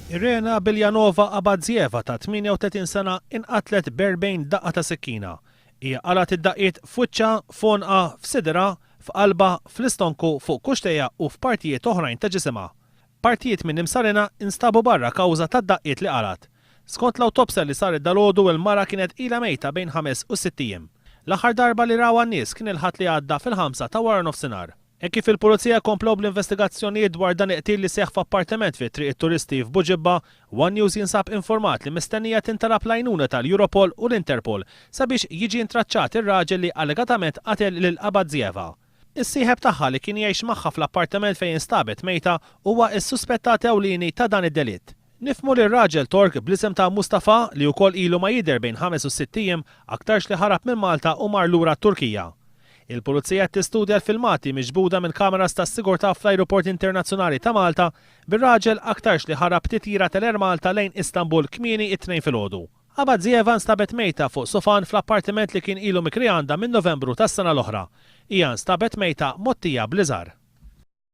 Irena Biljanova Abadzieva ta' 38 sena inqatlet b'40 daqqa ta' sikkina. Hija qalgħet id-daqqiet f'wiċċha, f'għonqha, f'sidirha, f'qalbha, fl-istonku, fuq kuxtejha u f'partijiet oħrajn ta' ġisimha. Partijiet minn imsarinha instabu barra kawża tad-daqqiet li qalgħet. Skont l-awtopsja li saret dalgħodu il-mara kienet ilha mejta bejn ħames u sitt ijiem. L-aħħar darba li rawha n-nies kien il-Ħadd li għadda fil-ħamsa ta' waranofsinhar. Hekk kif il-Pulizija komplew bl-investigazzjonijiet dwar dan il-qtil li seħħ f'appartement fi Triq it-Turisti f'Buġibba, one News jinsab informat li mistennija tintalab l-għajnuna tal-Europol u l-Interpol sabiex jiġi intraċċat ir-raġel li allegatament qatel lil Abadzieva. Is-sieħeb tagħha li kien jgħix magħha fl-appartement fejn instabet mejta huwa s-suspettat ewlieni ta' dan id-delitt. Nifhmu li r-raġel Tork bl-isem ta' Mustafa, li wkoll ilu ma jidher bejn ħames u sitt ijiem, aktarx li ħarab minn Malta u mar lura t-Turkija. Il-Pulizija qed tistudja l-filmati miġbuda mill-kameras tas-sigurtà fl-Ajruport Internazzjonali ta' Malta bir-raġel aktarx li ħarab b'titjira tal-Air Malta lejn Istanbul kmieni t-Tnejn filgħodu. Abadzieva nstabet mejta fuq sufan fl-appartiment li kien ilu mikri għandha minn Novembru tas-sena l-oħra. Hija nstabet mejta mgħottija b'liżar.